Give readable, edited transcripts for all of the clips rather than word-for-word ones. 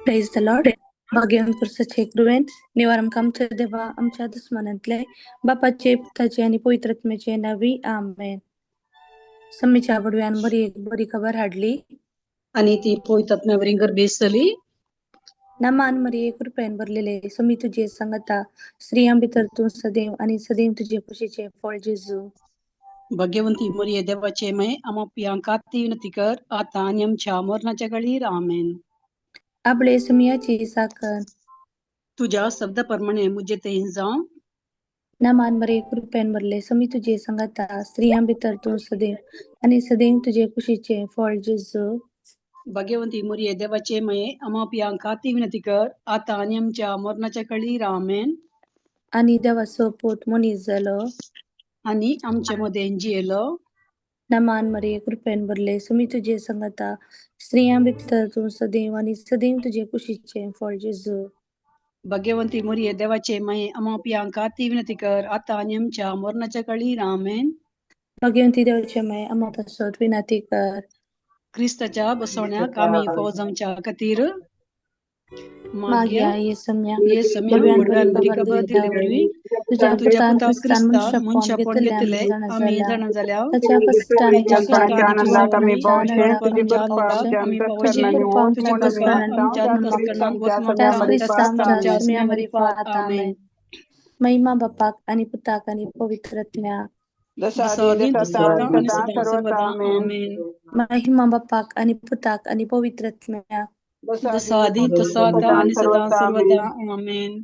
Praise the Lord. भाग्यवंत पुरसाचे कृपेन निवार आमकां आमच्या देवा आमच्या दुस्मानांतले बापाचे पुताचे आनी पवित्र आत्म्याचे नावी आमेन. सम्मीच्या बडव्यान बरी एक बरी खबर हाडली आनी ती पवित्र आत्म्या गर्भेस्त जाली. नामान मरिये कृपेन भरलेले समी तुजे सांगता, स्त्रियां भितर तूं सदैव आनी सदैव तुजे कुशीचे फळ जेजू. भाग्यवंती मरिये देवाचे माये, आमा पियांक ती विनंती कर आतां आनी आमच्या मरणाच्या घडीर. आमेन. आपले समियाची साखर तुझ्या शब्दा प्रमाणे मुझे ते जावं. नामान मरिये कृपेन भरले समी तुजे सांगता, स्त्रियां भितर तूं सदैव आनी सदैव तुजे कुशीचे फळ जेजू. भाग्यवंती मरिये देवाचे माये, आमा पियांक ती विनंती कर आतां आनी आमच्या मरणाच्या घडीर. आमेन. आनी देवाचो पूत मनीस जालो आनी आमचे मदें जियेलो. नामान मरिये कृपेन भरले समी तुजे सांगता, स्त्रियां भितर तूं सदैव आनी सदैव तुजे कुशीचे फळ जेजू. भाग्यवंती मरिये देवाचे माये, आमा पियांक ती विनंती कर आतां आनी आमच्या मरणाच्या घडीर. आमेन. भाग्यवंती देवाचे माये, आमा पासत विनंती कर. क्रिस्ताच्या बसवण्याक आमी फौज आमच्या खातीर मागया येसम्या ये सम्या बडव्यान बडव्यान बरी बरी खबर खबर दिल्ल्या दिल्ले वरवीं वरवीं तुज्या तुज्या पुतान पुतान क्रिस्तान क्रिस्तान मनशापण मनशापण घेतले आमी घेतले जाणा आमी जाल्या जाणा जाल्या. ताच्या कश्टांनी ताच्या तुजो कश्टांनी आमच्या तुजो आनंदाक आमच्या आमी आनंदाक पावचे आमी तुजी पावचे कृपा तुजी आमच्या कृपा अंतस्करणान आमच्या वचून अंतस्करणान मागता वचून त्याच मागता क्रिस्ता त्याच आमच्या आमच्या सुम्या सुम्या मरिफात. आमेन. आमेन. महिमा बापाक आनी पुताक आनी पवित्र आत्म्याक. जसो आदीं तसो आतां आनी सदां सर्वदा. आमेन. महिमा बापाक आनी पुताक आनी पवित्र आत्म्याक. जसो आदीं तसो आतां आनी सदां सर्वदा. आमेन.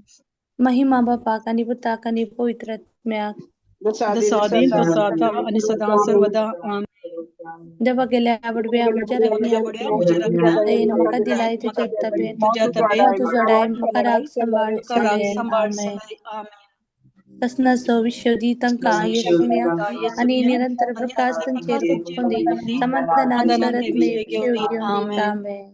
महिमा बापाक आनी पुताक आनी पवित्र आत्म्याक. जसो आदीं तसो आतां आनी सदां सर्वदा. आमेन. देवा गेल्या बडव्या म्हज्या देवा गेल्या राखण्या बडव्या म्हज्या राखण्या दयेन म्हाका दिलाय तुज्या तबेन तुज्या तबेन हांव तुजो डाय म्हाका राग सांबाळ म्हाका राग सदैव. सांबाळ आमेन. सदैव. आमेन. कसनाचो विश्व दी तांकां येसुम्या आनी निरंतर आनी प्रकाश तांचेर प्रकाश उपकून दी तांचेर समाधानान समाधानान ते सरत विशय विशय घेवं दी. घेवन दी. आमेन. आमेन.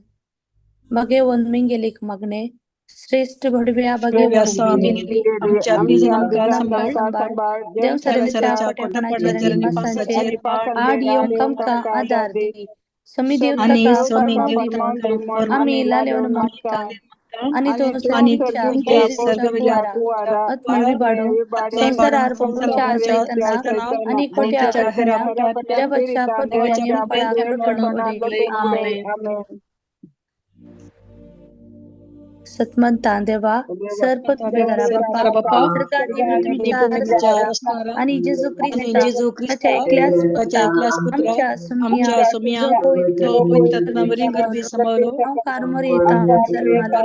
भगेवन मिंगेलीक मागणे श्रेष्ठ भडव्या भडव्या भगेवन स्वामी मिंगेली आमच्या आमच्या बीजां आमकां सांबाळ सांबाळ देवसराच्या देवसराच्या कोट्यापणाचेर कोट्यापणाचेर आनी आनी पासांचेर पासांचेर आड येवंक आमकां आदार दी. समी देव आनी ताका स्वामी फर्मान देव दिवन तांकां आमी लालेवन मागता आनी तो सर्गीच्या तुझ्या जेजूच्या सर्गवेल्या कुवारा आत्मे विबाडून संवसारार भोंवच्या सैतानाक आनी खोट्या आत्म्याक देवाच्या पदव्यान येवपळाक लुटून उडय. आमेन. सतमंता देवा सर पदवेदारा बापा सर्गांनी पृथ्वीच्या रचणारा आनी जेजू क्रिस्ता जेजू ताच्या क्रिस्ता एकल्याच ताच्या पुता एकल्याच पुत्रा आमच्या सुम्या आमच्या सुम्या जो पवित्र जो पवित्र आत्म्यावरी गर्भी समावलो अंकार मरेता जल्मालो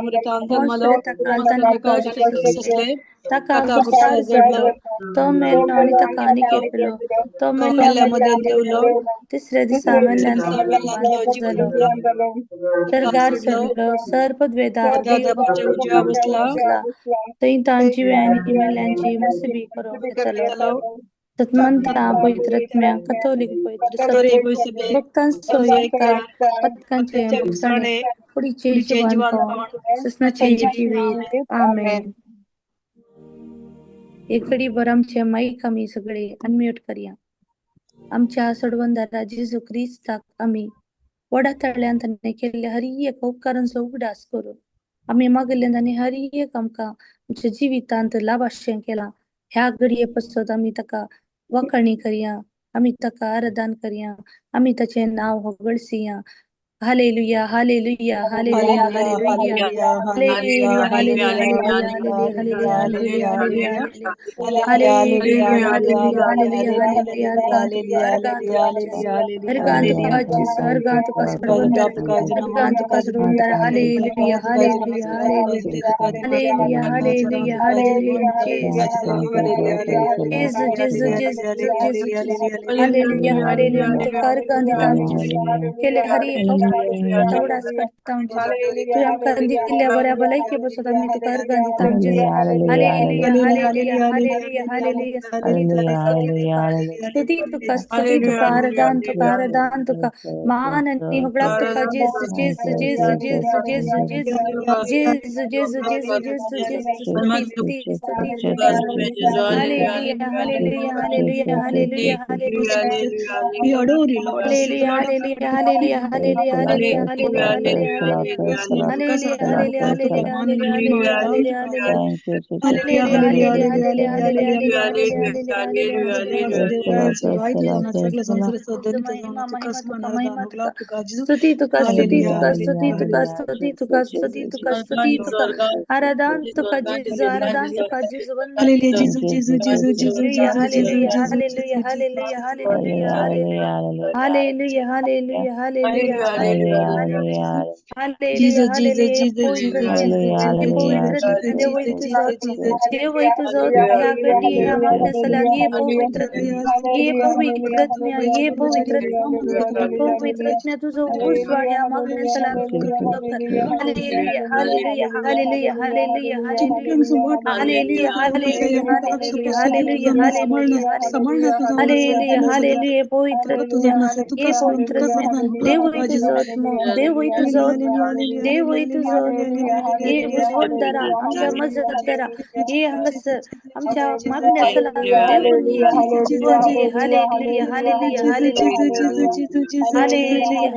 जन्मालो ताका तांणी कश्ट सोंसले सोंसले ताका ताका कुर्सार कुर्सार जडलो जडलो तो मेलो आनी ताका आनी खेपलो तो तो मेल्ल्या मेल्ल्या मदें मदें देवलो देवलो तिसऱ्या दिसा मेल्ल्यान दिसा मेल्ल्यांतलो जिवंत जालो जिवंत सर्गार चडलो चडलो सर पदवेदार देव बापाच्या उजव्या बसला बसला थंय तांची आनी मेल्ल्यांची मुसीबी करूंक येतलो. येतलो. सतमंता पवित्र आत्म्या कथोलीक पवित्र कथोलीक सभेक सभेक भक्तांचो एकता पथकांचे भुगसणे कुडीचे कुडीचें जिवनपण जिवनपण ससनाचे जिवीत. आमेन. एक घडीभर आमचे माईक आमी सगळे अनम्यूट करया. आमच्या सोडवंदारा जेजू क्रिस्ताक आमी व्हडा तळ्यान ताणें केल्ल्या हर एक उपकारांचो उगडास करून आमी मागिल्ल्यान ताणें हर एक आमकां आमच्या जिवितांत लाभाशें केलां ह्या घडये पासत आमी ताका वाखाणी करया, आमी ताका आराधन करया, आमी ताचें नांव होगळसिया. Hallelujah hallelujah hallelujah hallelujah hallelujah hallelujah hallelujah hallelujah hallelujah hallelujah hallelujah hallelujah. Organ तुका जेजू, अर्गान तुका सोडवंदार, अर्गान तुका सोडवंदार. Hallelujah hallelujah hallelujah hallelujah hallelujah hallelujah. जेजू जेजू जेजू जेजू जेजू. Hallelujah hallelujah. आमी तुका अर्गान दिता जेजू केले हर एक उगडास काडटा जेजू. तुवें आमकां दिल्ल्या बऱ्या भलायके पासत आमी तुका अर्गान दिता जेजू. Hallelujah hallelujah hallelujah hallelujah. स्तुती तुका स्तुती तुका स्तुती तुका स्तुती तुका आराधन तुका आराधन तुका मान आनी होगडाक तुका जेजू जेजू जेजू जेजू जेजू जेजू जेजू जेजू जेजू जेजू जेजू. स्तुती स्तुती स्तुती स्तुती स्तुती. Hallelujah hallelujah hallelujah hallelujah hallelujah We adore you, Lord. Hallelujah hallelujah hallelujah hallelujah Hallelujah, hallelujah, Praise the Lord, hallelujah, praise the Lord, hallelujah, the Lord, hallelujah, praise the Lord. Hallelujah, hallelujah, hallelujah, Thank you, Jesus. Hallelujah, Thank you, hallelujah, Jesus. hallelujah, Thank you. hallelujah, hallelujah, hallelujah, hallelujah, Praise the Lord, praise the Lord, praise the Lord. महिमा महिमा तुका महिमा तुका स्तुती तुका स्तुती Hallelujah, तुका स्तुती hallelujah, तुका hallelujah. स्तुती तुका Jesus, स्तुती Jesus, तुका Jesus, स्तुती तुका Jesus, Jesus, आराधन Jesus, तुका Jesus. जेजू आराधन तुका जेजू वंदन तुका Thank you, Jesus, Jesus, hallelujah Jesus. Hallelujah hallelujah hallelujah Hallelujah, hallelujah hallelujah, hallelujah hallelujah hallelujah. Hallelujah Hallelujah, hallelujah hallelujah. Hallelujah hallelujah पवित्र Hallelujah, हे hallelujah, पवित्र Jesus, देव Jesus, तुझं आत्मा Jesus. देव तुझं ह्या घडी ह्या Thank you, मागण्या सलान Jesus, ये पवित्र Jesus. ये पवित्रत्म्या ये पवित्रत्म्या तुझं उजवाड ह्या मागण्या सलान Jesus, कर. Jesus, Hallelujah hallelujah hallelujah hallelujah hallelujah hallelujah hallelujah hallelujah hallelujah hallelujah hallelujah hallelujah पवित्रत्म्या ये पवित्रत्म्या देव तुझं आत्मा देव तुझं आत्मा देव तुझं आत्मा ये बुजवणदारा आमच्या मजतदारा ये हांगासर आमच्या मागण्या सलान देवून ये ये hallelujah hallelujah hallelujah hallelujah hallelujah hallelujah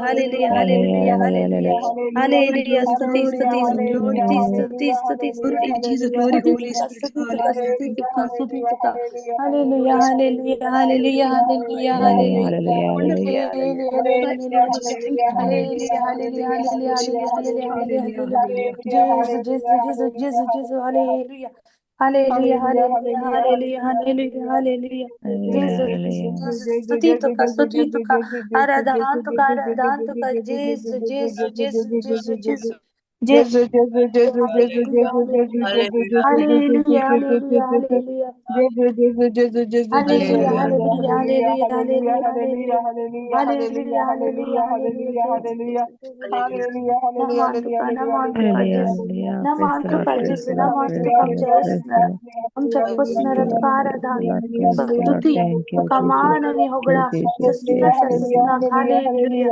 Hallelujah, hallelujah hallelujah. Hallelujah स्तुती स्तुती स्तुती स्तुती स्तुती स्तुती स्तुती तुका स्तुती तुका स्तुती तुका स्तुती तुका hallelujah hallelujah hallelujah hallelujah Hallelujah, hallelujah hallelujah, hallelujah, hallelujah hallelujah hallelujah hallelujah hallelujah hallelujah hallelujah hallelujah जेजू जेजू जेजू जेजू जेजू hallelujah hallelujah hallelujah hallelujah hallelujah hallelujah hallelujah, जेजू hallelujah. जेजू स्तुती तुका स्तुती तुका आराधन तुका आराधन तुका जेजू जेजू जेजू जेजू जेजू जेजू hallelujah hallelujah hallelujah hallelujah hallelujah hallelujah hallelujah hallelujah hallelujah hallelujah hallelujah जेजू जेजू नमान तुका नमान तुका Hallelujah, जेजू hallelujah. Praise नमान the Lord, तुका praise जेजू the Lord, नमान praise तुका the Lord, आमच्या praise the असणार Lord. आमच्या Praise पसणारा the Lord, तुका praise the आराधन Lord, तुका praise the Lord. स्तुती Thank you, तुका Jesus. मान आणि Thank you, होगळा Jesus. ससनाच्या Jesus. ससनाक hallelujah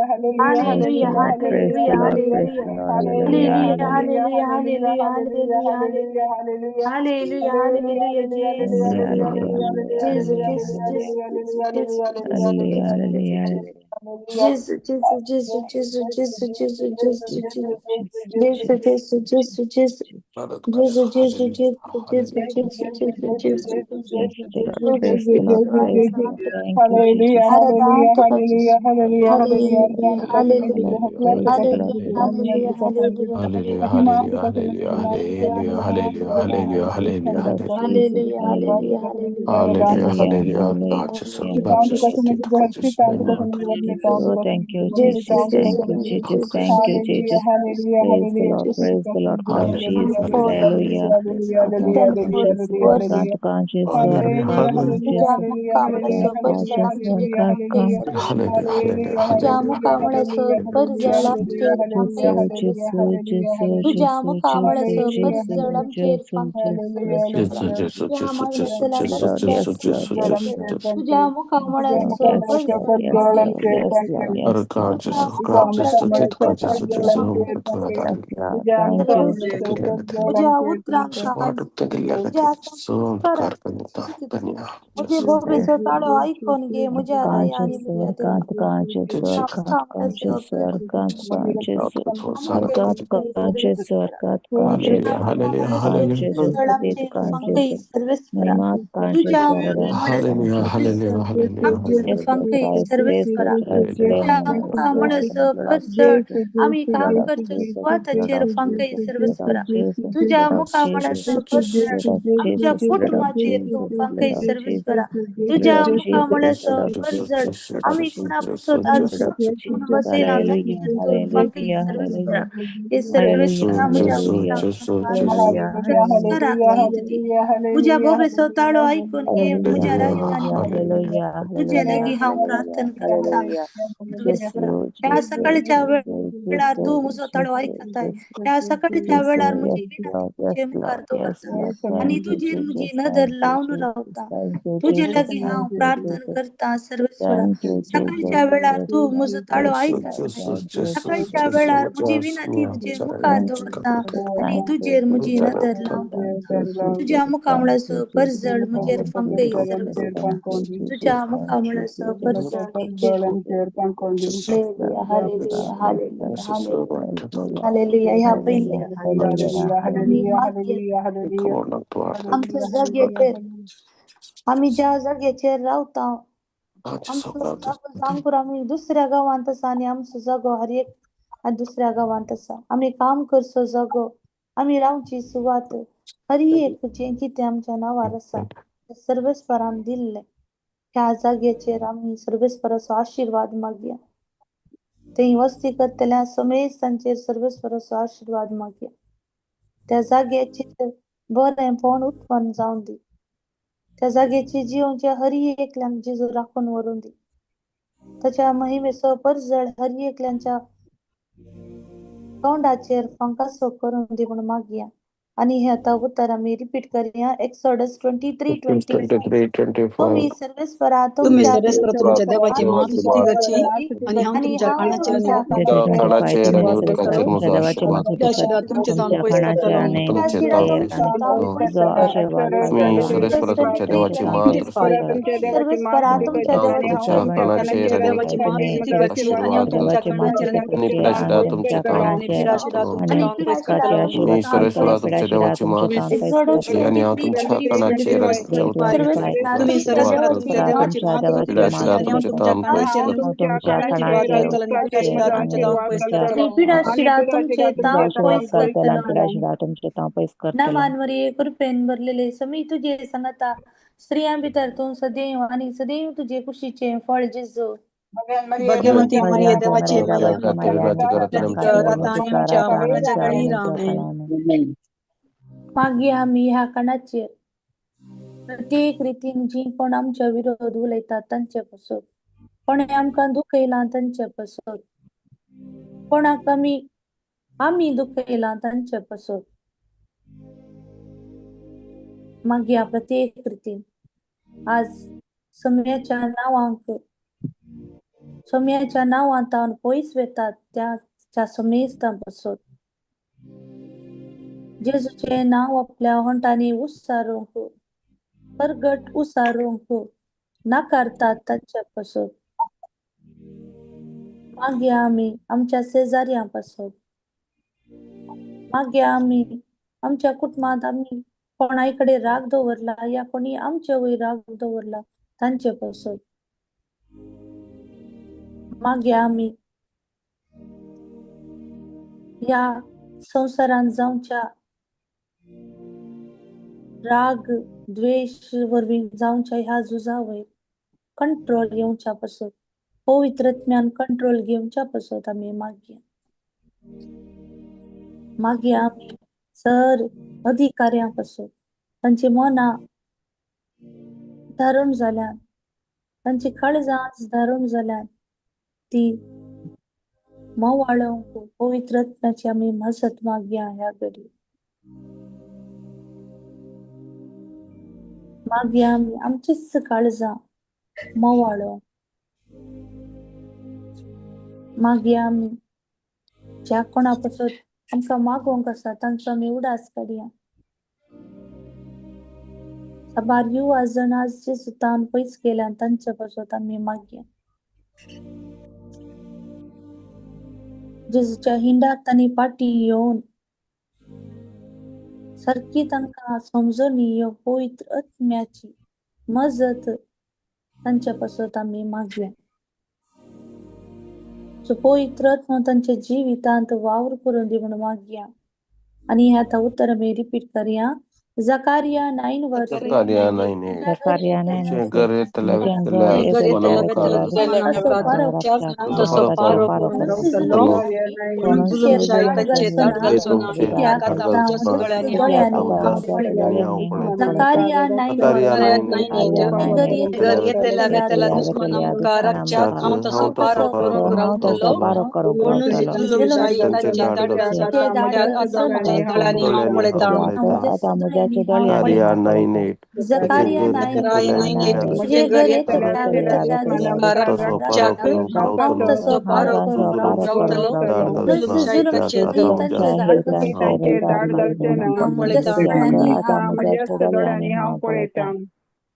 Praise the hallelujah Lord, praise the hallelujah Lord, praise hallelujah the Lord. Hallelujah, hallelujah hallelujah. Hallelujah hallelujah hallelujah hallelujah hallelujah hallelujah जेजू Hallelujah, hallelujah, hallelujah, जेजू hallelujah, जेजू hallelujah. जेजू जेजू Hallelujah, hallelujah, hallelujah. जेजू जेजू जेजू जेजू जेजू जेजू जेजू Jesus, जेजू Jesus, जेजू जेजू Jesus, जेजू जेजू जेजू जेजू जेजू जेजू जेजू जेजू Praise the Lord, praise the Lord, praise the Lord. Thank you, Jesus. आराधन तुका जेजू Praise hallelujah hallelujah the Lord, praise the Lord, hallelujah blood of hallelujah Jesus. Hallelujah Hallelujah, hallelujah, hallelujah, hallelujah, hallelujah, Blood of hallelujah. Jesus, hallelujah hallelujah. Hallelujah hallelujah Hallelujah, Hallelujah, hallelujah. hallelujah, hallelujah. Oh, thank you, जेजू Jesus. जेजू Thank you, जेजू Jesus. जेजू Thank you, Jesus. Praise the Lord. Praise the Lord. Blood of Jesus. Hallelujah. Tenfold verse Conscious, तुझ्या मुखामळासो परजळ आमचेर फांकय सर्वेस्परा तुझ्या मुखामळासो परजळ आमचेर फांकय सर्वेस्परा तुझ्या मुखामळासो परजळ आमचेर फांकय सर्वेस्परा तुझ्या मागण्या सलान Lord, yes, Lord, yes, Lord. तुझ्या मुखामळासो Yes, Lord, परजळ yes, आमचेर Lord, yes, Lord, yes, Lord, तुझ्या yes, Lord, मुखामळासो परजळ आमचेर फांकय yes, Lord. Thank you, सर्वेस्परा तुझ्या उतरांका तुझ्या संस्कारांक मुझे भोबेचो ताळो आयकून घे म्हज्या राया आनी Conscious, म्हज्या देवा conscious, तुझ्या मुखामळासो conscious, conscious, आमचेर फांकय conscious, सर्वेस्परा conscious, तुझ्या मुखामळासो परजळ आमचेर फांकय सर्वेस्परा तुझ्या मुखामळासो परजळ आमचेर Yes, Lord फांकय Christ, praise सर्वेस्परा Lord Christ, तुझ्या Amen. मुखामळासो Blood of परजळ Jesus, आमी काम blood of करचो Jesus, blood सुवाताचेर of फांकय Jesus, blood of सर्वेस्परा Jesus, तुझ्या blood of मुखामळासो Jesus, परजळ blood of आमच्या Jesus, blood of कुटुंबाचेर तूं Jesus, फांकय blood of सर्वेस्परा Jesus, blood तुझ्या of Jesus, मुखामळासो blood of परजळ Jesus, blood of आमी कोणा Jesus, पासत आज blood of म्हणून Jesus. बसयला Hallelujah, तांचेर तूं फांकय hallelujah, सर्वेस्परा hallelujah, हे hallelujah, सर्वेस्परा म्हज्या hallelujah, hallelujah, hallelujah. संस्काराक जीत दी म्हज्या भोबेचो ताळो आयकून घे Hallelujah, म्हज्या राया आनी hallelujah, hallelujah, तुजे hallelujah, लागीं हांव hallelujah, प्रार्थना करता hallelujah. सर्वेस्परा Jesus, ह्या Jesus, सकाळच्या Jesus, वेळार तूं म्हजो ताळो आयकताय. ह्या सकाळच्या वेळार म्हजी विनंती तुजे मुखार दवरता आनी तुजेर म्हजी नदर लावन रावता. तुजे लागीं हांव प्रार्थना करता सर्वेस्वरा. सकाळच्या वेळार तूं म्हजो ताळो आयकताय. सकाळच्या वेळार म्हजी विनंती तुजे मुखार दवरता आनी तुजेर म्हजी नदर लावन रावता. तुज्या मुखामळाचो परजळ म्हजेर फांकय सर्वेस्वरा. तुज्या मुखामळाचो परजळ म्हजेर. Hallelujah, hallelujah, hallelujah, hallelujah, hallelujah. ह्या पयल्या आमी मागीर आमच्या जाग्याचेर, आमी ज्या जाग्याचेर रावता, आमचो जागो सांगूर आमी दुसऱ्या गांवांत आसा आनी आमचो जागो हर एक दुसऱ्या गांवांत आसा. आमी काम करचो जागो, आमी रावची सुवात, हर एक जें कितें आमच्या नांवार आसा तें सर्वेस्परान दिल्लें. ह्या जाग्याचेर आमी सर्वेस्पराचो आशिर्वाद मागया. थंय वस्ती करतल्या समेस्तांचेर सर्वेस्पराचो आशिर्वाद मागया. त्या जाग्याचेर बरेंपण उत्पन्न जावं दी. त्या जाग्याची जिवच्या हर एकल्यान जेजू राखून व्हरूं दी. ताच्या महिमेचो परजळ हर एकल्यांच्या तोंडाचेर फांकासो करून दी म्हूण मागया. आनी हे आतां उतर आमी रिपीट करया. एक्सोडस 23:25. 23:25. तुमी सर्वेस्परा तुमी तुमच्या सर्वेस्परा तुमच्या देवाची महास्तुती करची आनी हांव आनी तुमच्या हांव खाणाचेर आनी तुमच्या खाणाचेर आनी उदकाचेर म्हजो आशिर्वाद. आशिर्वाद तुमचे जावन पयस करतलो. तुमचे तुमी सर्वेस्परा तुमच्या देवाची सर्वेस्परा तुमच्या हांव देवाची तुमच्या खाणाचेर आनी देवाची महास्तुती करची आनी हांव आशिर्वाद तुमच्या खाणाचेर आनी पिडाशिरा तुमचे तावन आनी पिडाशिरा तुमचे जावन पयस करतलो. तुमी सर्वेस्परा तुमच्या देवाची महास्तुती आनी हांव तुमच्या खाणाचेर आनी तुमच्या उदकाचेर तुमी सर्वेस्परा तुमच्या देवाची महास्तुती करची पिडाशिरा आनी हांव तुमचे तुमच्या तावन पयस खाणाचेर आनी करतलो. उदकाचेर आशिर्वाद घालतलो आनी पिडाशिरा तुमचे जावन पयस करतलो. आनी पिडाशिरा तुमचे ताव पयस करतलो. नमान मरिये, कृपेन भरलेले, समी तुजे संगता, स्त्रियां भितर तूं सदैव आनी सदैव तुजे कुशीचें फळ जेजू. भाग्यवंती मरिये, देवाची माया, आता आनी आमच्या मरणाच्या वेळी आमेन. मागीर आमी ह्या कणाचेर प्रत्येक रितीन जी कोण आमच्या विरोध उलयतात तांचे पासून, कोणें आमकां दुखयलां तांचे पासून, कोणाक आमी दुखयलां तांचे पासून, मागीर प्रत्येक रितीन आज सम्याच्या नांवांक, सम्याच्या नांवांत पयस वेतात त्या समेस्तां पासून, जेजूचें नांव आपल्या होंठांनी उच्चारूंक, परगट उसारूंक नाकारतात तांचे पासून, मागीर आमी आमच्या शेजाऱ्यां पासून, मागीर आमी आमच्या कुटुंबांत आमी कोणाय कडेन राग दवरला या कोणी आमचे वयर राग दवरला तांचे पासून, मागीर आमी ह्या संवसारांत जावच्या राग द्वेश वरवीं जावच्या ह्या झुजा वयर कंट्रोल घेवच्या पासून, पवित्र आत्म्यान कंट्रोल घेवच्या पासून आमी मागया. मागीर आमी सर अधिकाऱ्यां पासून, तांची मनां धारण जाल्यान, तांची काळजां धारण जाल्यान ती मोवाळोवंक पवित्र आत्म्याची आमी मजत मागया ह्या घडी. मागीर आमी आमचीच काळजां मोवाळो. मागीर आमी ज्या कोणा पासून आमकां मागोवंक आसा तांचो आमी उडास काडया. साबार युवा जण आज जे सुतान पयस गेल्यान तांचे पासून आमी मागया. जेजूच्या हिंडाक तांणी पाटी येवन सारकी तांकां समजणी येवन पवित्र आत्म्याची मजत तांचे पासून आमी मागया. सो पवित्र आत्मा तांच्या जिवितांत वावर करून दी म्हूण मागया. आनी हें आतां उतर आमी रिपीट करया. Zakaria 9 verse 8. Zakaria 9:8. Zakaria तुमचें 9:8. घर येतल्या तुमचें वेतल्या घर दुस्माना येतल्या मुखार वेतल्या दुस्माना दुस्माना मुखार मुखार तुजो हांव पारो ताचो करूंक पारो करूंक रावतलो. कोणूच जुलूमशाही तांचे दाट ते घालचो ना, तुमचे कित्याक दाट आतां घालचो म्हज्या ना, दोळ्यांनी कित्याक हांव आतां पळयतां. म्हज्या दोळ्यांनी हांव पळयतां. Zakaria 9 Zakaria verse 9:8. तुमचें घर घर येतल्या येतल्या वेतल्या वेतल्या दुस्माना मुखार हांव तसो हांव तसो पारो पारो करूंक करूंक रावतलो. रावतलो. कोणूच जुलूमशाही तांचे तांचे दाट दाट घालचो घालचो ना, कित्याक आतां म्हज्या दोळ्यांनी हांव दोळ्यांनी हांव पळयतां. पळयतां. आतां म्हज्या दोळ्यांनी Zakaria हांव पळयतां. 9:8. तुजें Zakaria घर 9 येतल्या 9:8. वेतल्या तुजें घर येतल्या वेतल्या मुखार तसो पारो करूंक हांव रावतलो. तसो पारो हांव करूंक ताचो पारो रावतलो. करूंक रावतलो. जुलूमशाही तांचे कित्याक आतां म्हज्या तुमच्या हांव पळयतां. आतां म्हज्या दोळ्यांनी हांव पळयतां.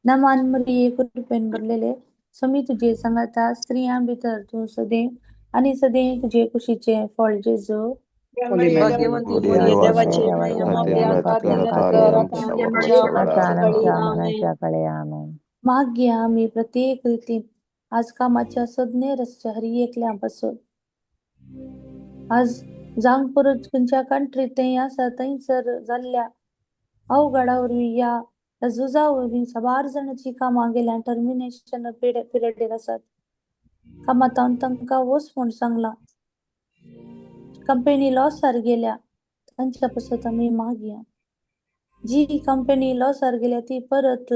नमान मरिये कृपेन भरलेले समी तुजे सांगाता, स्त्रियां भितर तूं सदैव आनी सदैव तुजे कुशीचें फळ जेजू. भाग्यवंती मरिये मरिये देवाचे देवाचे माये, माये, खातीर आम्हा विनंती पियांखातीर कर विनंती आता आनी कर, आमच्या आतां आनी मरणाच्या आमच्या वेळार. मरणाच्या आतां कळी. आमच्या आमेन. मरणाच्या कळे. आमेन. मागया आमी प्रत्येक रितीन आज कामाच्या सदनेर आसच्या हर एकल्या पासून, आज जावंक परत खंयच्या कंट्री थंय आसा थंयसर जाल्ल्या अवघडा वरवीं ह्या झुजा वरवीं साबार जाणांची कामां गेल्या, टर्मिनेशन पिरियडीर आसात. कामांत तांकां वच म्हूण सांगलां, कंपनी लॉसार गेल्या, तांच्या पासत आमी मागया. जी कंपनी लॉसार गेल्या ती परत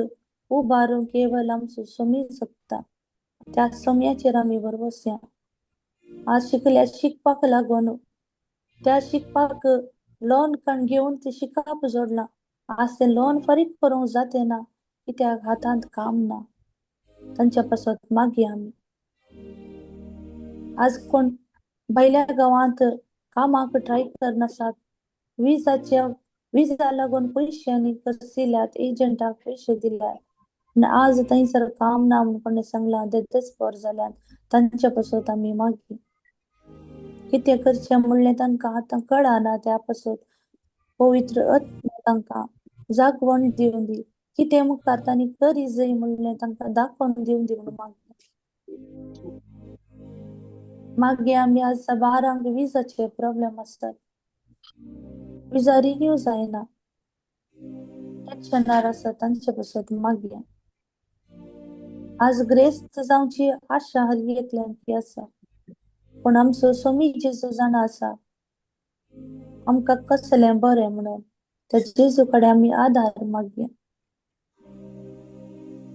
उबारूंक केवल आमचो समी शकता, त्या सम्याचेर आमी भरवसया. आज शिकल्या शिकपाक लागून त्या शिकपाक लोन कण घेवन ते शिकप जोडलां, आज तें लोन फारीक करूंक जाते ना, कित्याक हातांत काम ना, तांच्या पासत मागया आमी. आज कोण भायल्या गांवांत कामाक ट्राय करनासात, विजाच्या विजा लागून पयशे आनी कसिल्यात, एजंटाक पयशे दिल्यात, आज थंयसर काम ना म्हूण कोणें सांगलां, देदेस्पर जाल्यात, तांच्या पासत आमी मागया. कितें करचें म्हणलें तांकां आतां कळना, त्या पासत पवित्र आत्मा तांकां जागवण दिवन दी, कितें मुखार तांणी करी जाय म्हणलें तांकां दाखोवन दिवन दी म्हणून मागया. मागीर आमी आज साबारांक विजाचे प्रॉब्लेम आसतात, विजा रिन्यू जायना, टेन्शनार आसा, तांचे पासत मागया. आज ग्रेस्त जावची आशा हर एकल्यांची आसा, पूण आमचो समी जेजू जाणा आसा आमकां कसलें बरें म्हणून, त्या जेजू कडेन आमी आदार मागया.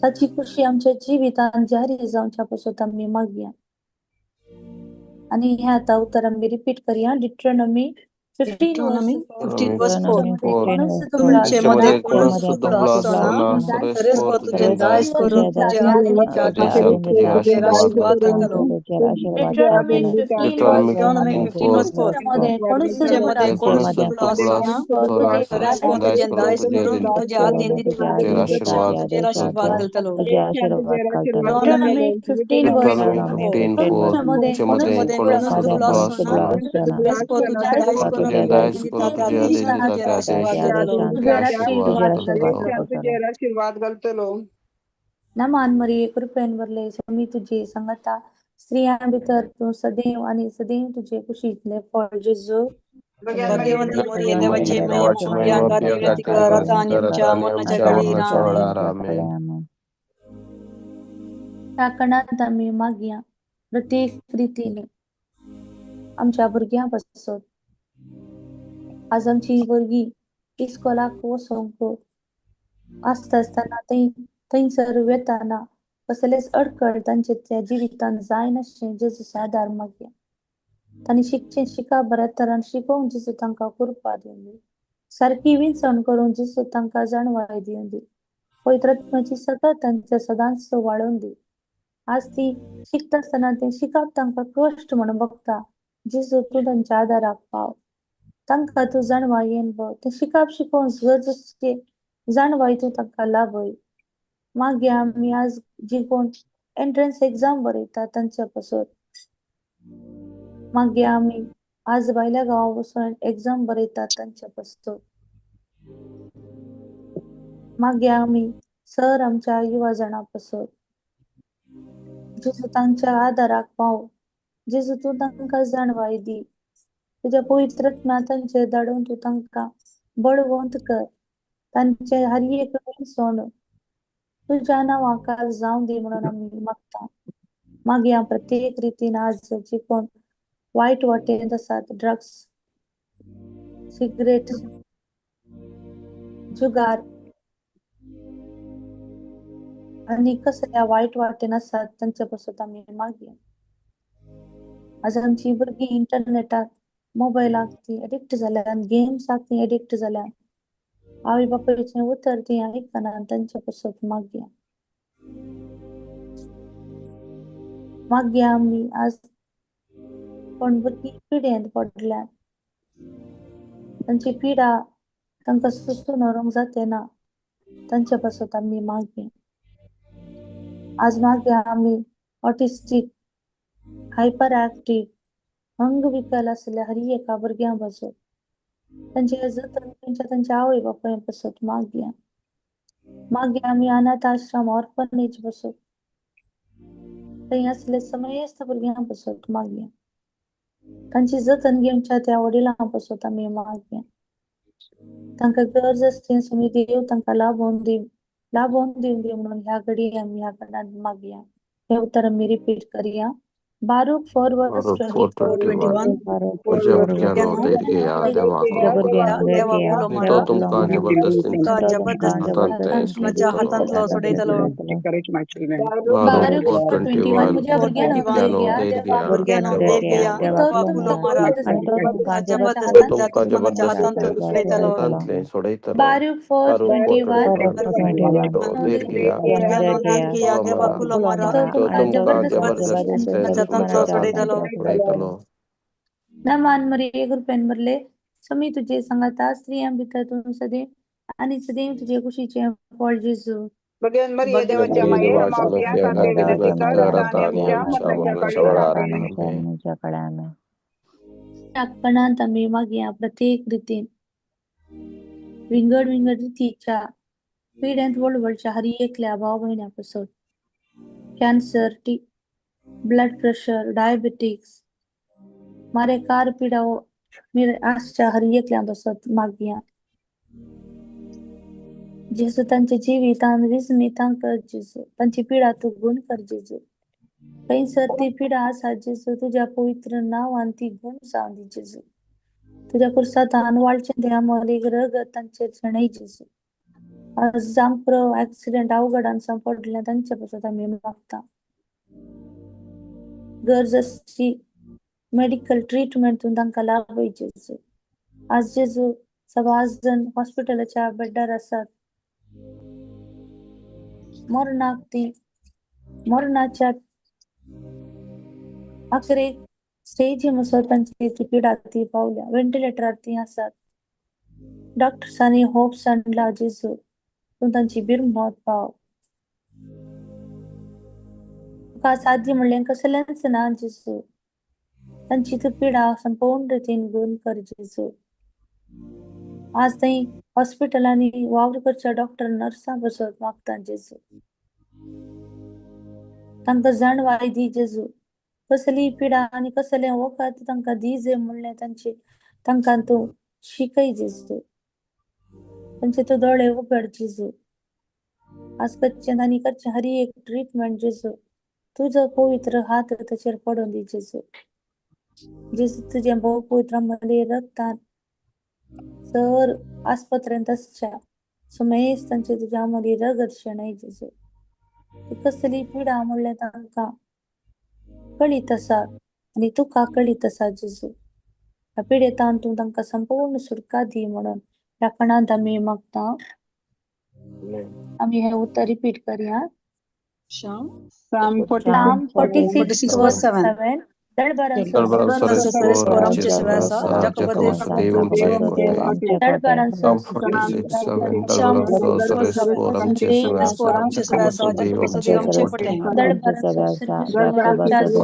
ताची खुशी आमच्या जिवितांत जारी जावच्या पासत आमी मागया. आनी हें आतां उतर आमी रिपीट करया. Deuteronomy 15 Deuteronomy verse 15 verse 4. 4. कोणूच दुबळो तुमचे तुमचे मध्ये मदें कोणूच कोणूच दुबळो दुबळो आसचो आसचो ना, ना, सरेस्पर सरेस्पर तुजें तुजें दायज दायज करून तुजे तुज्या आदीं देशांत तुजें तुजेर आशिर्वाद आशीर्वाद घालतलो. घालतलो. Deuteronomy 15 Deuteronomy Deuteronomy 15 15 verse 4. 4. मध्ये कोणूच तुमचे दुबळो मध्ये तुजें कोणूच कोणूच दुबळो दुबळो आसचो ना, आसचो ना, सरेस्पर दायज तुजें करून दायज तुजे करून आदीं तुजे आदीं तुजेर आशीर्वाद तुजेर आशीर्वाद घालतलो. घालतलो. Deuteronomy 15 verse Deuteronomy 4. 15:4. तुमचे मध्ये तुमचे कोणूच मदें तुमचे मध्ये कोणूच कोणूच दुबळो दुबळो आसचो आसचो ना, ना, सरेस्पर तुजें दायज सरेस्पर करून तुजें दायज करून तुजे तुजे आदीं आदीं तुजेर त्या आशीर्वाद देशांत घालतलो. तुजेर आशीर्वाद घालतलो. नमान मरिये कृपेन भरले स्वामी तुझे सांगाता, स्त्रियां भितर तूं सदैव आनी सदैव तुजे कुशींतलें फळ जेजू. भाग्यवंती मरिये देवाचे मरिये माये, देवाचे आम्हा माये, पियांखातीर विनंती कर, आतां आनी कर आमच्या आता आनी मरणाच्या आमच्या कळी. मरणाच्या आमेन. वेळार. आमेन. ह्या कणांत आमी मागया प्रत्येक रितीन आमच्या भुरग्यां पासत. आज आमची भुरगीं इस्कोलाक वचोंक आसता आसतना थंय थंयसर वेताना कसलेच अडखळ तांचे त्या जिवितांत जायनाशें जेजूचो आदार मागया. तांणी शिकचें शिकप बऱ्या तरान शिकोवंक जेजू तांकां कृपा दिवन दी, सारकी विंचवण करूंक जेजू तांकां जाणवाय दिवन दी, पवित्र आत्म्याची सतत तांच्या सदांच वाडोवन दी. आज ती शिकता आसतना तें शिकप तांकां कश्ट म्हणून बगता, जेजू तूं तांच्या आदाराक पाव, तांकां तूं जाणवाय येन बग, तें शिकप शिकोवंक गरज आसची जाणवाय तूं तांकां लाभय. मागीर आमी आज जी कोण एंट्रन्स एग्जाम बरयता तांच्या पासत, मागीर आमी आज भायल्या गांवां वचून एग्जाम बरयतात तांच्या पासत, मागीर आमी सर आमच्या युवा जाणां पासत, जेजू तांच्या आदाराक पाव, जेजू तूं तांकां जाणवाय दी, तुज्या पवित्र आत्म्या तांचेर धाडून तूं तांकां बळवंत कर. तांचे हर एक सोंड तुज्या नांवाखाल जावं दी म्हणून आमी मागता. मागया प्रत्येक रितीन आज जी कोण वायट वाटेंत आसात, ड्रग्स, सिगरेट, जुगार आनी कसल्या वायट वाटेन आसात तांचे पासत आमी मागया. आज आमची भुरगीं इंटरनेटाक, मोबायलाक ती एडिक्ट जाल्यात, गेम्साक ती एडिक्ट जाल्यात, आवय बापायचें उतर ती आयकना, तांचे पासत मागया. मागया आमी आज कोण भुरगीं पिड्यांत पडल्यात, तांची पिडा तांकां सोंसून व्हरूंक जाते ना, तांचे पासत आमी मागया. आज मागया आमी ऑटिस्टीक, हायपर ऍक्टीव, अंगविकल आसल्या हर एका भुरग्यां पासत, तांचे जतन तांच्या तांच्या आवय बापाय पासत मागया. मागया आमी अनाथ आश्रम, ऑर्फनेज पासत, थंय आसले समेस्त भुरग्यां पासत मागया. तांची जतन घेवच्या त्या वडिलां पासत आमी मागया. तांकां गरज आसता स्वामी देव तांकां लाभोवन दी, लाभोवन दिवं दी म्हणून ह्या घडी आमी ह्या कारणान मागया. हे उतर आमी रिपीट करया. बारूक 4 verse 4:21. 21. म्हज्या भुरग्यांनो धैर्य घेया, देवाक देवाक उलो आनी मारा, तो तुमकां जबरदस्तीन तुमकां हातांतले जबरदस्तीन हातांतलो सोडयतलो. Encourage my children. Baruch Baruch 4:21. 4:21. म्हज्या भुरग्यांनो भुरग्यांनो धैर्य धैर्य घेया, घेया, भुरग्यांनो देवाक धैर्य घेया, तो देवाक उलो तुमकां मारा, आणि तो तुमकां तुमकां तो जबरदस्तीन तुमकां दुस्मानाच्या हातांतलो जबरदस्तीन सोडयतलो. हातांतले सोडयतलो. बारूक बारूक 4:21. 4:21. धैर्य घेया, भुरग्यांनो धैर्य घेया, उलो मारा, देवाक उलो मारा, तो तो तुमकां तुमकां जबरदस्तीन जबरदस्तीन हातांतलो दुस्मानाच्या सोडयतलो. हातांतलो सोडयतलो. नमान मरिये कृपेन भरले, स्वामी तुझे सांगाता, स्त्रियां भितर तूं सदैव आणि सदैव तुझे कुशीचे फळ जेजू. भगवान मरिये देवाच्या मरिये माये, देवाच्या आम्हा मफिया खातीर खातीर विनंती विनंती कर, कर आता आता आणि आणि आमच्या आमच्या मरणाच्या मरणाच्या वेळार. वेळार. आमेन. आमेन. कणांत आमी मागया प्रत्येक रितीन विंगड विंगड रितीच्या पिड्यांत वळवळच्या हर एकल्या भाव भयण्या पासत, कॅन्सर, ब्लड प्रेशर, डायबिटीक्स, मारेकार पिडा आसच्या हर एकल्या पासत मागया. जेजू तांच्या जिवितान विस्मितां कर जेजू, तांची पिडा तूं गुण कर जेजू. थंयसर ती पिडा आसा जेजू, तुज्या पवित्र नांवान ती गुण जावं दी जेजू. तुज्या कुर्सातान वाळचें तें अमोलीक रगत तांचेर शेणय जेजू. आज जांकां एक्सिडेंट अवघडान पडलें तांचे पासत आमी मागता. गरज आसची मेडिकल ट्रिटमेंट तूं तांकां लाभय जेजू. आज जेजू सबाज जण हॉस्पिटलाच्या बेडार आसात, मरणाक ती मरणाच्या अखेरेक स्टेजी म्हणसर तांची ती पिडा ती पावल्या, व्हेंटिलेटरार ती आसात. डॉक्टर्सांनी होप्स आणला जेजू, तूं तांची बिरमत पाव. तुका साध्य म्हणलें कसलेंच ना जेजू, तांची तूं पिडा संपूर्ण रितीन गुण कर जेजू. आज थंय हॉस्पिटलांनी वावर करच्या डॉक्टर नर्सां पासत मागता जेजू, तांकां जाणवाय दी जेजू. कसली पिडा आनी कसलें वखद तांकां दी जे म्हणलें तांचे तांकां तूं शिकय जेजू, तांचे तूं दोळे उगड जेजू. आज करचें आनी करचें हर एक ट्रिटमेंट जेजू, तुजो पवित्र हात ताचेर पडून दी जेजू. जेजू तुजें भोव पवित्र मले रक्तान सर आस्पत्रेंत आसच्या समेस्त तांचे तुज्या मदीं रगत शेणय जेजू. ती कसली पिडा म्हणलें तांकां कळीत आसा आनी तुका कळीत आसा जेजू. ह्या पिडेतान तूं तांकां संपूर्ण सुटका दी म्हणून ह्या कणांत आमी मागता. आमी हे उतर रिपीट करया. Psalm Psalm 46. Psalm 46 46 verse verse 7. 7. दळबारांचो दळबारांचो स्वर आमचे आमचे सव्यासा, जाकोबाचो जाकोबाचो देव आमचे कोटे. दळबारांचो Psalm 46:7. दळबारांचो स्वर आमचे सव्यासा, जाकोबाचो देव आमचे कोटे. दळबारांचो 46:7. दळबारांचो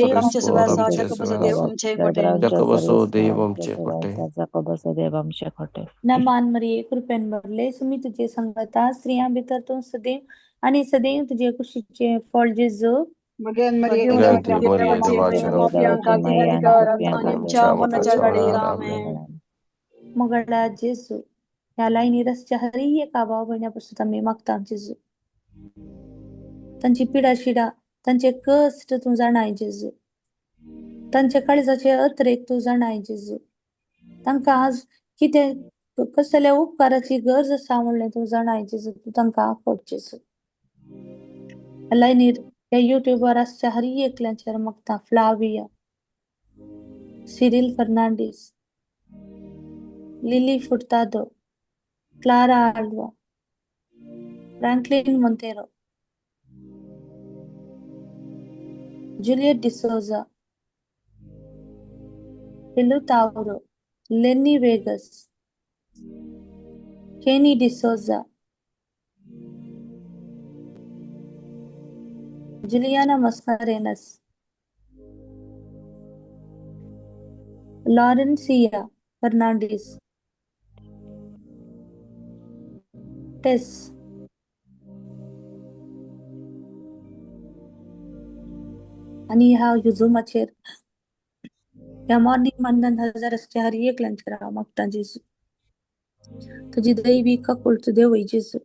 आमचे स्वर सव्यासा, आमचे जाकोबाचो देव सव्यासा, आमचे कोटे. जाकोबाचो देव आमचे कोटे. खोटे. नमान मरिये कृपेन भरले, सुमी तुझे संगता, स्त्रियां भितर तूं सदैव आणि सदैव तुझे कुशीचे फळ जेजू. भगवान मरिये विनंती देवाच्या मरिये माये, देवाच्या आम्हा खातीर विनंती कर, आता आणि आमच्या मरणाच्या वेळार. आमेन. मोगळा जेजू, ह्या लायनीर आसच्या हर एका भाव भयण्या पासून आमी मागता जेजू. तांची पिडा शिडा, तांचे कश्ट तूं जाणाय जेजू. तांच्या काळजाचे अत्रेक तूं जाणाय जेजू. तांकां आज कितें कसल्या उपकाराची गरज आसा म्हणलें तूं जाणाय जेजू. तूं तांकां आफोड जेजू. लायनीर ह्या युट्यूबार आसच्या हर एकल्याचेर मागता. Flavia, Cyril Fernandes, Lily Furtado, Clara Alva, Franklin Monteiro, Juliet D'Souza, Pilu Tauro, Lenny Vegas, Kenny D'Souza, Juliana Mascarenhas, Laurencia Fernandes, Tess, आनी ह्या झुमाचेर ह्या मॉर्निंग मानधन हजार आसच्या हर एकल्यांचेर हांव मागता जेजू. तुजी दैवी काकुळट देवय जेजू.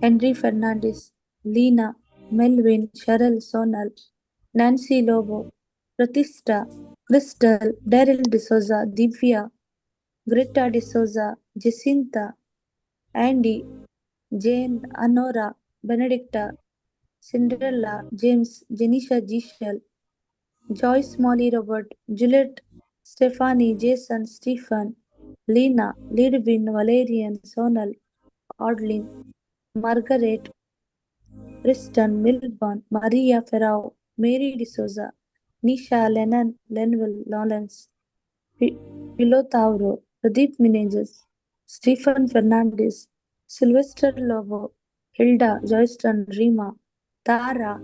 Henry Fernandes, Leena, Melvin, Cheryl, Sonal, Nancy Lobo, Pratishtha, Crystal, Daryl D'Souza, Divya, Greta D'Souza, Jacinta, Andy, Jane, Anora, Benedicta, Cinderella, James, Jenisha Jishal, Joyce Molly Robert, Juliet, Stephanie, Jason, Stephen, Leena, Lidwin, Valerian, Sonal, Adeline, Margaret, Tristan, Milburn, Maria Ferrao, Mary D'Souza, Nisha, Lennon, Lenville, Lawrence, Philotavro, Pradeep Menezes, Stephen Fernandes, Sylvester Lobo, Hilda, Joyston, Reema, Tara,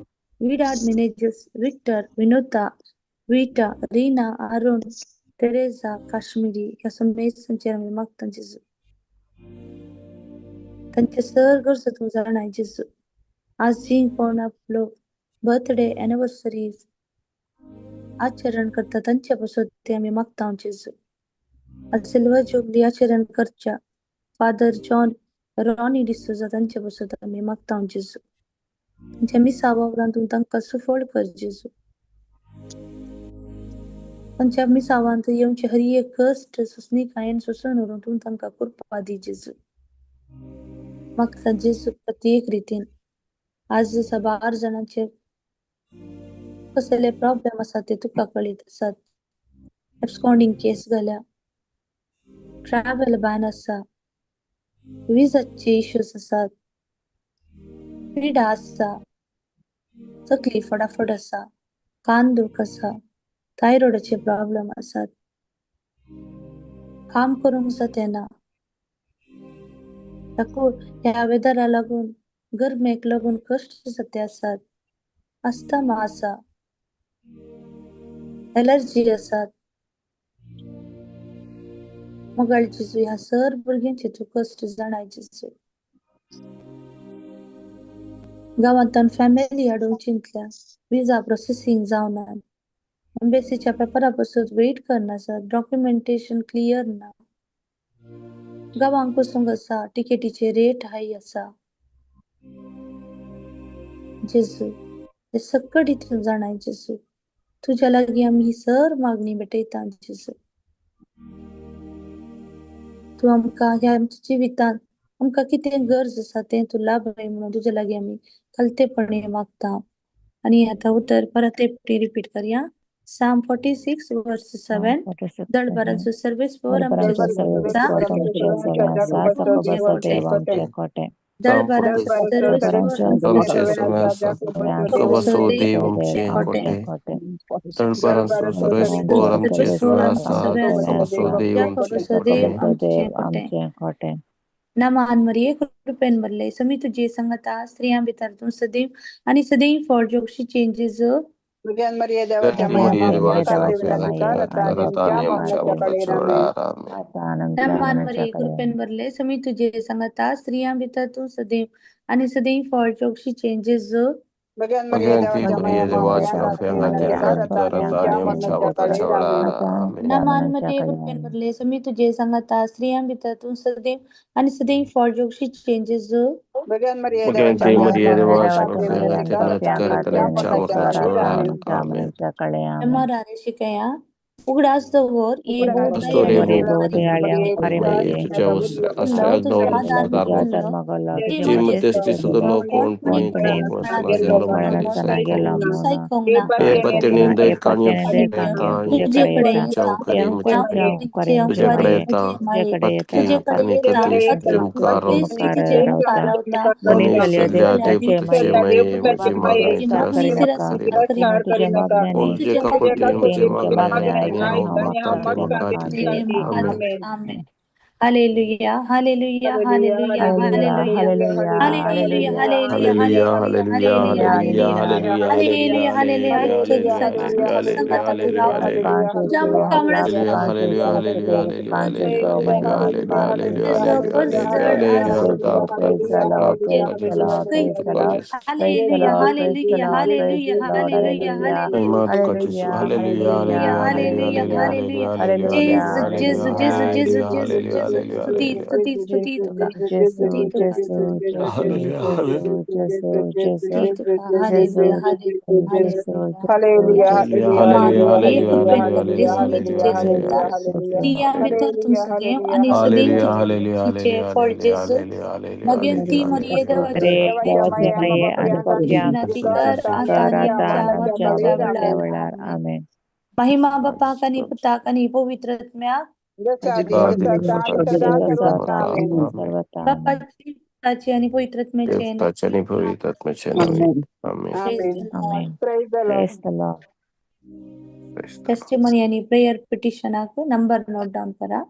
Vidad Menezes, Victor, Vinota, Vita, Reena, Arun, Teresa, Kashmiri ह्या समेस्तांचेर आमी मागता जेजू. तांचे sir गरजो तूं जाणाय जेजू. आज जी कोण आपलो बर्थडे एनिवर्सरी आचरण करता तांचे पासून ते आमी मागता जेजू. आज सिल्वर जुबली आचरण करच्या फादर जॉन रॉनी डिसोजा तांचे पासून आमी मागता जेजू. तांच्या मिसा वावरान तूं तांकां सुफळ कर जेजू. तांच्या मिसावांत येवचे हर एक कश्ट सुसणीकायेन सोंसून व्हरूंक तूं तांकां कृपा दी जेजू. मागता जेजू प्रत्येक रितीन आज साबार जाणांचे कसले प्रॉब्लेम आसा ते तुका कळीत आसात. एब्सकॉन्डिंग केस घाल्या, ट्रॅव्हल बॅन आसा, विजाचे इश्यूज आसात, पिडा आसा, तकली फटाफट आसा, कान दूख आसा, थायरॉइडाचे प्रॉब्लेम आसात, काम करूंक जातेना, ह्या वेदरा लागून गरमेक लागून कश्ट जाते आसात, अस्थमा आसा, एलर्जी आसात. मोगाळ जेजू ह्या सर भुरग्यांचे तूं कश्ट जाणाय जेजू. गांवांतल्यान फॅमिली हाडूंक चिंतल्या, विजा प्रोसेसींग जावना, एम्बेसीच्या पेपरा पासून वेट करना, डॉक्युमेंटेशन क्लियर ना, गांवांक वचूंक आसा, टिकेटीचे रेट हाय आसा. जेजू हे सगळी तूं जाणाय जेजू. तुज्या लागीं आमी ही सर मागणी भेटयता जेजू. तूं आमकां ह्या आमच्या जिवितांत आमकां कितें गरज आसा तें तूं लाभय म्हणून तुज्या लागीं आमी खलतेपणी मागता. आनी आतां उतर परत एकटी रिपीट करया. Psalm 46 verse 7. दळभराचो सर्वेस्पर आमचे दळभराचो सर्वेस्पर आमचे सव्यासा देव आमचे कोटे. दळभराचो सर्वेस्पर आमचे सव्यासा देव आमचे कोटे. नमान मरिये कृपेन भरले समी तुझे संगता, स्त्रियां भितर तूं सदैव आणि सदैव फळ जोक्षीचे जेजू. भुरग्यान मरिये देवाच्या नमान मरिये कृपेन भरले समी तुझे संगता, स्त्रियां भितर तूं सदैव आणि सदैव फळ जोक्षीचे जेजू. भगवान मरिये भगवंती देवाच्या मरिये माया देवाच्या माप्यांक माफियांक विनंती कर आता खातीर आणि आता आमच्या आणि आमच्या मरणाच्या मरणाच्या काळी वेळार आमेन. आमेन. नमान मरिये कृपेन भरले स्वामी तुझे सांगाता स्त्रियां भितर तूं सदैव आणि सदैव फळ जोगशीचे जेजू. भगवान मरिये देवाच्या भगवंती माया मरिये देवाच्या माप्यांक माफियांक विनंती कर खातीर आता आणि आता आणि आमच्या आमच्या मरणाच्या मरणाच्या काळी वेळार आमेन. आमेन. मारारे शिकया उगडास दवर ये भोव स्तोरे दयाळे भोव उपकारी मरिये तुझ्या आश्रयाक दवरून तुझो आदार तुझे जे मध्यस्थी सुद्धा कोण पुणे कोणपणे कोण गेलो म्हणून सायकोंक ना हे पत्नी कान्य तुझेकडे येता तुझ्याकडे येता पत्की आणि कधीच तुझे मुखार तुझे मुखार रावता आणि सगळ्या देवपुत्राचे मये म्हजी मागणी तिरस्कार करिनाका कोण तुझे काकुळतेन म्हजें मागणें आयक आनी हांव मागतां तें म्हाका दी. आमेन. आमेन. Hallelujah hallelujah hallelujah hallelujah hallelujah hallelujah hallelujah hallelujah hallelujah hallelujah hallelujah hallelujah hallelujah hallelujah hallelujah hallelujah तुझ्या मुखामुळे hallelujah hallelujah hallelujah hallelujah hallelujah hallelujah hallelujah hallelujah hallelujah hallelujah hallelujah hallelujah hallelujah hallelujah hallelujah जेजू जेजू जेजू जेजू जेजू जेजू स्तुती स्तुती स्तुती तुका स्तुती तुका हालेलुया स्तुती तुका hallelujah hallelujah hallelujah hallelujah hallelujah hallelujah स्त्रियां भितर तूं सदैव आणि सदैव हालेलुया हालेलुया तुझे फळ जेजू. भगवंती मरिये देवाचे विनंती कर आता आणि आमच्या मरणाच्या वेळार आमेन. महिमा बापाक आणि पुताक आणि पवित्र आत्म्याक. बापाची पुताची आणि पवित्र आत्म्याचे देवताचे आणि पवित्र आत्म्याचे नावे आमेन. आमेन. Praise the Lord. Praise the Lord. Testimony आणि प्रेयर पिटिशनाक नंबर नोट डावन करा.